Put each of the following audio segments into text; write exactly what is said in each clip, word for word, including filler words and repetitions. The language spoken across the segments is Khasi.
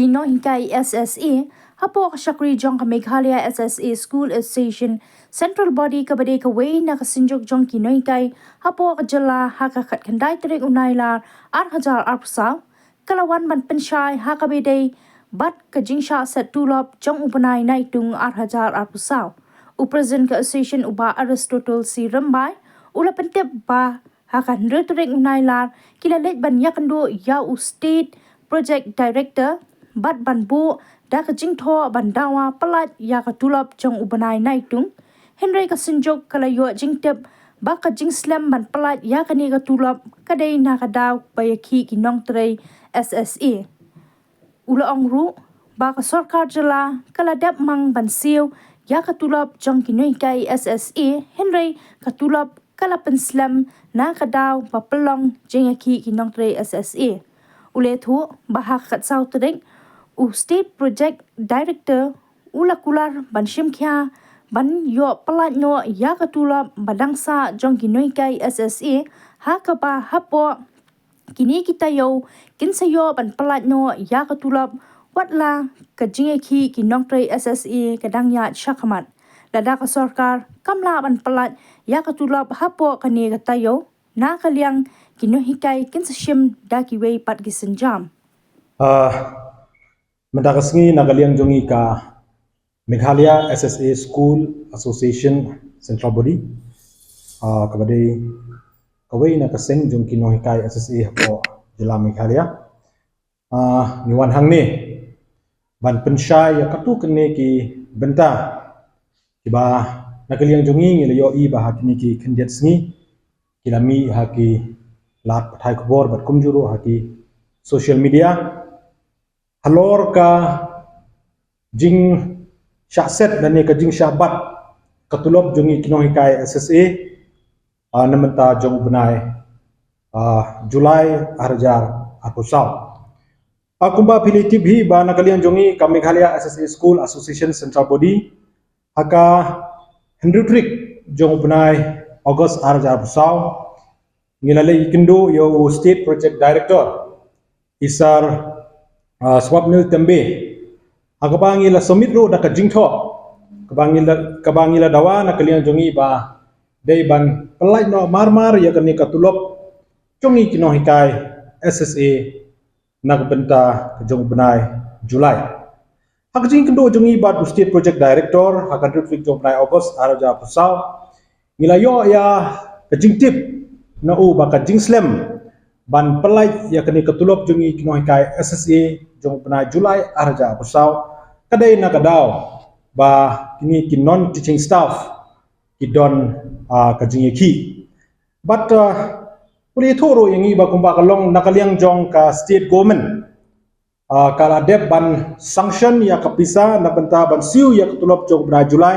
Ki nonghikai S S A hapoh ka shakri jong ka Meghalaya S S A School Association Central Body, kaba dei kawei na ka synjuk jong ki nonghikai hapoh ka jylla, ha ka khatkhyndai tarik u Nailar ar hajar arphew saw, ka la wan ban pynshai ha kaba dei bad ka jingshah set tulop jong u bnai Naitung ar hajar arphew saw. U President ka Association, u Bah Aristotle C Rymbai, u la pyntip ba ha ka hynriew tarik u Nailar ki la leit ban ïakynduh ïa u State Project Director bad ban buh da ka jingthoh ban dawa pyllait ïa ka tulop jong u bnai Naitung. Hynrei ka synjuk ka la ïoh jingtip ba ka jingslem ban pyllait ïa kane ka tulop ka dei na ka daw ba ïa ki, ki nongtrei S S A. U la ong ruh ba ka sorkar jylla ka la dep mang ban siew ïa ka tulop jong ki nonghikai S S A, hynrei ka tulop ka la pynslem na ka daw ba pynlong jong ïa ki, ki nongtrei S S A. U la ïathuh ba ha ka khatsaw tarik u State Project Director u la kular ban shim khia ban ïoh pyllait noh ïa ka tulop ba dang sah jong ki nonghikai S S A, ha kaba hapoh kine ki taïew kin sa ïoh ban pyllait noh ïa ka tulop, wat la ka jingïakhih ki nongtrei S S A ka dang ïaid shakhmat. Lada ka sorkar kam lah ban pyllait ïa ka tulop hapoh kane ka taïew, na ka liang ki nonghikai kin sa shim da kiwei pat ki sienjam. Ah, mynta ka sngi na ka liang jong ngi ka Meghalaya S S A School Association Central Body, ah, kaba dei kawei na ka seng jong ki nonghikai S S A hapoh jylla Meghalaya. Ah, ngi wan hangne ban pynshai ïa katto katne ki bynta kiba na ka liang jong ngi ngi la ïohi ba ha kine ki khyndiat sngi ki la mih ha ki lad pathai khubor bad kumjuh ruh ha ki social media halor ka jingshah set lane ka jingshah bat ka tulop jong ngi ki nonghikai S S A, ah, na mynta jong u bnai, ah, July ar hajar arphew saw. Ah, kumba phi la tip hi ba na ka liang jong ngi ka Meghalaya S S A School Association Central Body, ha ka hynriew tarik jong u bnai August ar hajar arphew saw, ngi la leit ïakynduh ïa u State Project Director, i Sir, ah, Swapnil Tembe. Ha kaba ngi la submit ruh da ka jingthoh kaba ngi la, kaba ngi la dawa na ka liang jong ngi ba dei ban pyllait noh marmar ïa kane ka tulop jong ngi ki nonghikai S S A na ka bynta ka jong u bnai July. Ha ka jingïakynduh jong ngi bad u State Project Director ha ka hynriew tarik jong u bnai August ar hajar arphew saw, ngi la ïoh ïa ka jingtip na u ba ka jingslem ban pyllait ïa kane ka tulop jong ngi ki nonghikai S S A jong u bnai July ar hajar arphew saw ka dei na ka daw ba kine ki non teaching staff ki don, ah, ka jingïakhih. Bad, ah, u la ïathuh ruh ïa ngi ba kumba ka long na ka liang jong ka state government, ah, ka la dep ban sanction ïa ka pisa na bynta ban siew ïa ka tulop jong u bnai July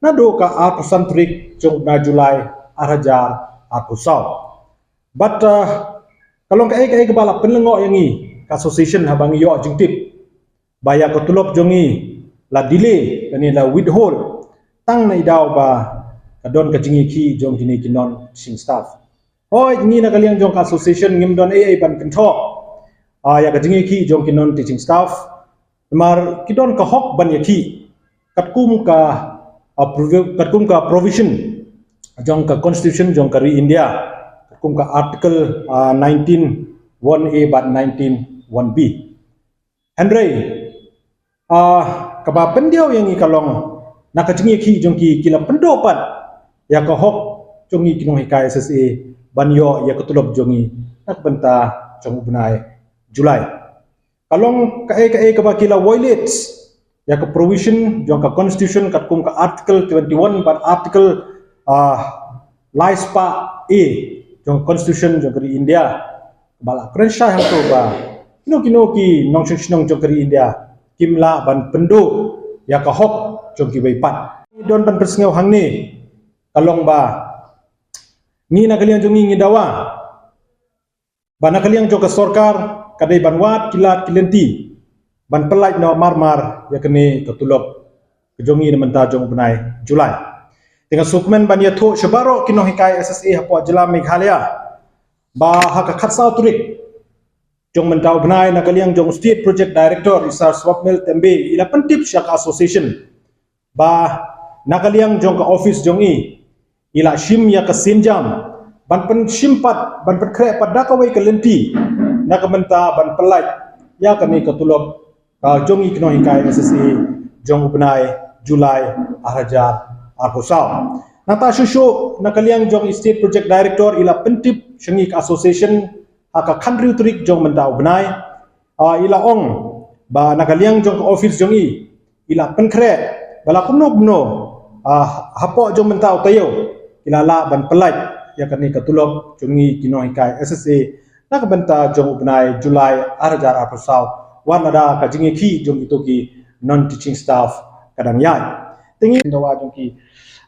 naduh ka arphew san tarik jong u bnai July ar hajar arphew saw. Bad, ah, ka long kaei kaei kaba la pynlyngngoh ïa ngi ka association haba ngi ïoh jingtip ba ïa ka tulop jong ngi la delay lane la withhold tang na i daw ba ka don ka jingïakhih jong kine ki non teaching staff. Hooid, ngi na ka liang jong ka association ngim don ei ei ban kynthoh, ah, ïa ka jingïakhih jong ki non teaching staff. Namar ki don ka hok ban ïakhih katkum ka, ah, provi-, katkum ka provision jong ka constitution jong ka ri India, katkum ka article, ah, nineteen one A bad nineteen one B. Hynrei, ah, kaba pyndiaw ïa ngi ka long na ka jingïakhih jong ki, ki la pynduh pat ïa ka hok jong ngi ki nonghikai S S A ban ïoh ïa ka tulop jong ngi na ka bynta jong u bnai July. Ka long kaei kaei kaba ki la violate ïa ka provision jong ka constitution katkum ka article twenty-one bad article, ah, lai spah A jong ka constitution jong ka ri India. Ba la kren shai hangto ba kino kino ki nongshong shnong jong ka ri India kim lah ban pynduh ïa ka hok jong kiwei pat. Don ban pynsngew hangne ka long ba ngi na ka liang jong ngi ngi dawa ba na ka liang jong ka sorkar ka dei ban wad ki lad ki lynti ban pyllait noh marmar ïa kane ka tulop ka jong ngi na mynta jong u bnai July. Te nga sngewkmen ban ïathuh sha baroh ki nonghikai S S A hapoh jylla Meghalaya ba ha ka khatsaw tarik jong mynta u bnai na ka liang jong State Project Director i Sir Swapnil Tembe i la pyntip sha ka association ba na ka liang jong ka office jong i i la shim ïa ka sienjam ban pynshim pat, ban pynkhreh pat da kawei ka lynti na ka bynta ban pyllait ïa kane ka tulop ka jong i ki nonghikai S S A jong u bnai July ar hajar arphew saw. Nangta shuh shuh na ka liang jong i State Project Director i la pyntip sha ngi ka association ha ka khathynriew tarik jong mynta u bnai. Ah, i la ong ba na ka liang jong ka office jong i i la pynkhreh ba la kumno kumno, ah, hapoh jong mynta u taïew i la lah ban pyllait ïa kane ka tulop jong ngi ki nonghikai S S A na ka bynta jong u bnai July ar hajar arphew saw, wat lada ka jingïakhih jong kito ki non teaching staff ka dang ïaid. Te ngi dawa jong ki,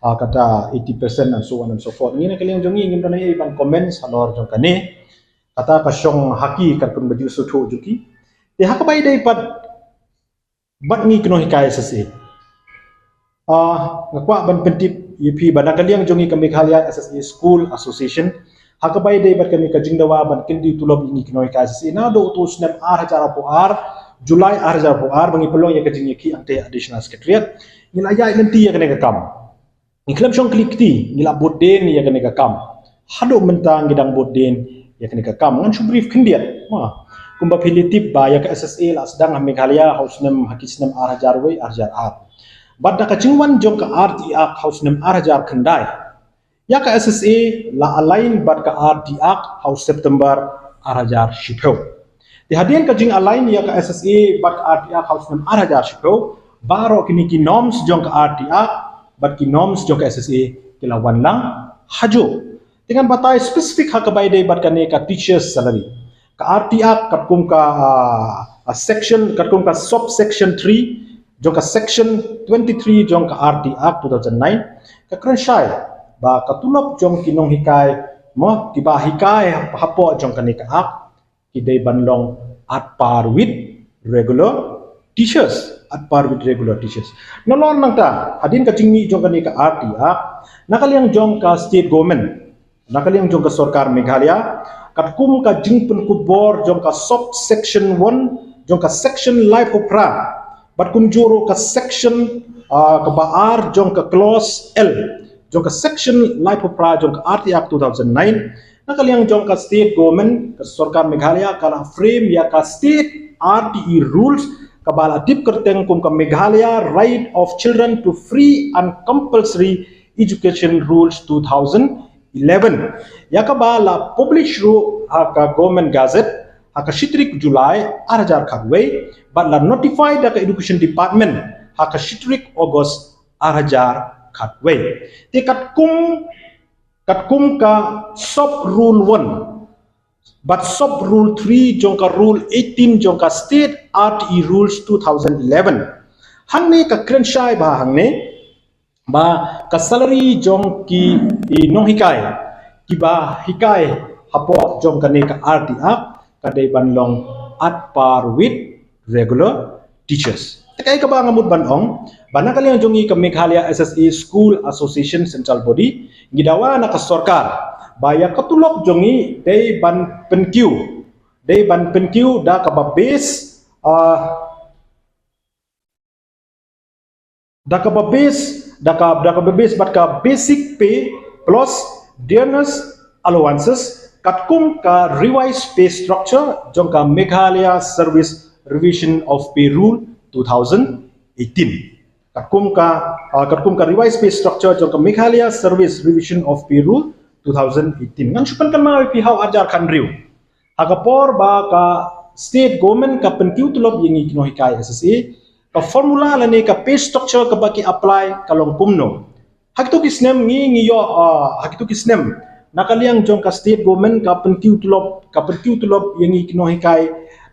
ah, kata eighty percent and so on and so forth. Ngi na ka liang jong ngi ngim don ei ban comment halor jong kane. Kata ka shong ha ki, katkum ba ju sngewthuh jong ki. Te ha kaba ïadei pat bad ngi ki nonghikai S S A, ah, nga kwah ban pyntip ïa phi ba na ka liang jong ngi ka Meghalaya S S A School Association, ha kaba ïadei bad kane ka jingdawa ban kyntiew tulop ïa ngi ki nonghikai S S A, naduh uto u snem ar hajar arphew ar, July ar hajar arphew ar, ba ngi pynlong ïa ka jingïakhih hangta Additional Secretariat, ngi la ïaid lynti ïa kane ka kam. Ngi khlem shong khlieh kti, ngi la bud dien ïa kane ka kam. Haduh mynta ngi dang bud dien ïa kane ka kam. Ngan shu brief khyndiat. Ma, kumba phi la tip ba ïa ka S S A la sdang ha Meghalaya ha u snem, ha ki snem ar hajar wei, ar hajar ar. Bad da ka jingwan jong ka R T Act ha u snem ar hajar khyndai, ïa ka S S A la align bad ka R T Act ha u September ar hajar shiphew. Te hadien ka jing align ïa ka S S A bad ka R T Act ha u snem ar hajar shiphew, baroh kine ki norms jong ka R T Act bad ki norms jong ka S S A ki la wan lang hajuh. Te ngan batai specific ha kaba ïadei bad kane ka teacher's salary. Ka R T Act katkum ka, ah, ah, section, katkum ka subsection three jong ka section twenty-three jong ka R T Act two thousand nine, ka kren shai ba ka tulop jong ki nonghikai, mo, kiba hikai hapoh jong kane ka act, ki dei ban long at par with regular teachers, at par with regular teachers. Nalor nangta, hadien ka jingmih jong kane ka R T Act, na ka liang jong ka state government, na ka liang jong ka sorkar Meghalaya, katkum ka jingpynkupbor jong ka subsection one jong ka section laiphew phra, bad kumjuh ruh ka section, ah, kaba ar jong ka clause L jong ka section laiphew phra jong ka R T Act two thousand nine, na ka liang jong ka state government, ka sorkar Meghalaya ka la frame ïa ka state R T E rules kaba la tip kyrteng kum ka Meghalaya Right of Children to Free and Compulsory Education Rules two thousand eleven, ïa kaba la publish ruh ha ka Government Gazette ha ka shi tarik July ar hajar khatwei, bad la notify da ka Education Department ha ka shi tarik August ar hajar khatwei. Te katkum, katkum ka sub rule one bad sub rule three jong ka rule eighteen jong ka state R T E rules two thousand eleven, hangne ka kren shai ba hangne ba ka salary jong ki, i nonghikai kiba hikai hapoh jong kane ka R T Act ka dei ban long at par with regular teachers. Te kaei kaba nga mut ban ong, ba na ka liang jong ngi ka Meghalaya S S A School Association Central Body, ngi dawa na ka sorkar ba ïa ka tulop jong ngi dei ban pynkiew, dei ban pynkiew da kaba base, ah, da kaba base, da ka, da kaba base bad ka basic pay plus dearness allowances katkum ka revised pay structure jong ka Meghalaya Service Revision of Pay Rule two thousand eighteen. Katkum ka, ah, katkum ka revised pay structure jong ka Meghalaya Service Revision of Pay Rule two thousand eighteen. Ngan shu pynkynmaw ïa phi ha u ar hajar khathynriew, ha ka por ba ka state government ka pynkiew tulop ïa ngi ki nonghikai S S A, ka formula lane ka pay structure kaba ki apply ka long kumno. Ha kito ki snem ngi, ngi ïoh, ah, ha kito ki snem na ka liang jong ka state government ka pynkiew tulop, ka pynkiew tulop ïa ngi ki nonghikai,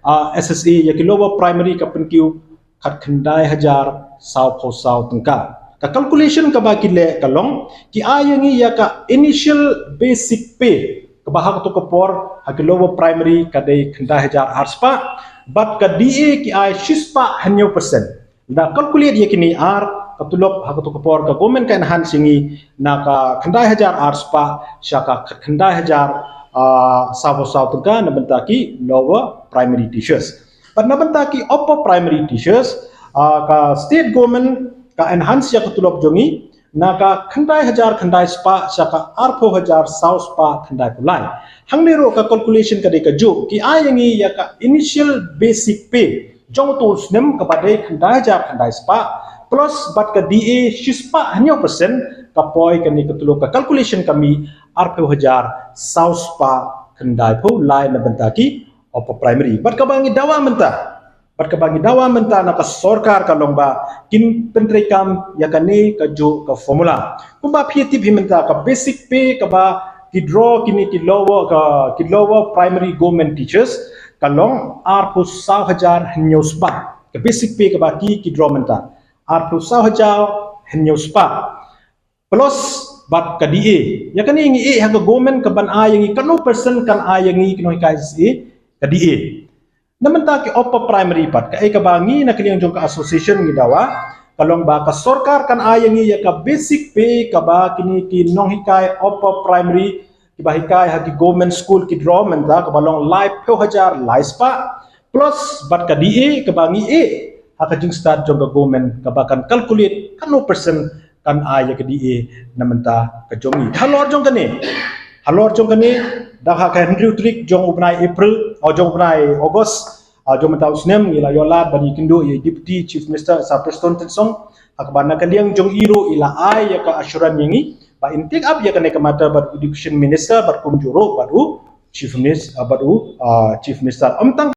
ah, S S A, ïa ki lower primary ka pynkiew khatkhyndai hajar sawphew saw tyngka. Ka calculation kaba ki leh ka long, ki ai ïa ngi ïa ka initial basic pay kaba ha kato ka por ha ki lower primary ka dei khyndai hajar ar spah, bad ka D A ki ai shispah hynñiew percent. Lada calculate ïa kine ar, ka tulop ha kato ka por ka government ka enhance ïa ngi na ka khyndai hajar ar spah sha ka khyndai hajar uh, saw saw tyngka na bynta ki lower primary teachers. Bad na bynta ki upper primary teachers, uh, ka state government ka enhance ïa ka tulop jong ngi na ka khyndai hajar khyndai spah sha ka arphew hajar saw spah khyndai phew lai. Hangne ruh ka calculation ka dei ka juk, ki ai ïa ngi ïa ka initial basic pay jong utu u snem kaba dei khyndai hajar khyndai spah plus bad ka D A shispah hynñiew percent, ka poi kane ka tulop, ka calculation ka mih arphew hajar saw spah khyndai phew lai na bynta ki upper primary. Bad kaba ngi dawa mynta, bad kaba ngi dawa mynta na ka sorkar ka long ba kin pyntreikam ïa kane ka juk ka formula. Kumba phi tip hi mynta ka basic pay kaba ki draw kine ki lower, ka ki lower primary government teachers ka long arphew saw hajar hynñiew spah. Ka basic pay kaba ki ki draw mynta arphew saw hajar hynñiew spah plus bad ka D A. Ïa kane ngi ïeh ha ka government ka ban ai ïa ngi, kano percent kan ai ïa ngi ki nonghikai S S A ka D A. Na bynta ki upper primary pat, kaei kaba ngi na ka liang jong ka association ngi dawa ka long ba ka sorkar kan ai ïa ngi ïa ka basic pay kaba kine ki nonghikai upper primary kiba hikai ha ki government school ki draw mynta, kaba long laiphew hajar lai spah plus bad ka D A kaba ngi ïeh ha ka jingstad jong ka government kaba kan calculate kano percent kan ai ïa ka D A na bynta ka jong ngi. Halor jong kane, halor jong kane, da ha ka hynriew tarik jong u bnai April, o jong u bnai August, ah, jong mynta u snem, ngi la ïoh lad ban ïakynduh ïa i Deputy Chief Minister Sir Prestone Tynsong, ha kaba na ka liang jong i ruh i la ai ïa ka assurance ïa ngi ba in take up ïa kane ka matter bad u Education Minister bad kumjuh ruh bad u Chief Minister, ah, bad u, ah, Chief Minister. Ym tang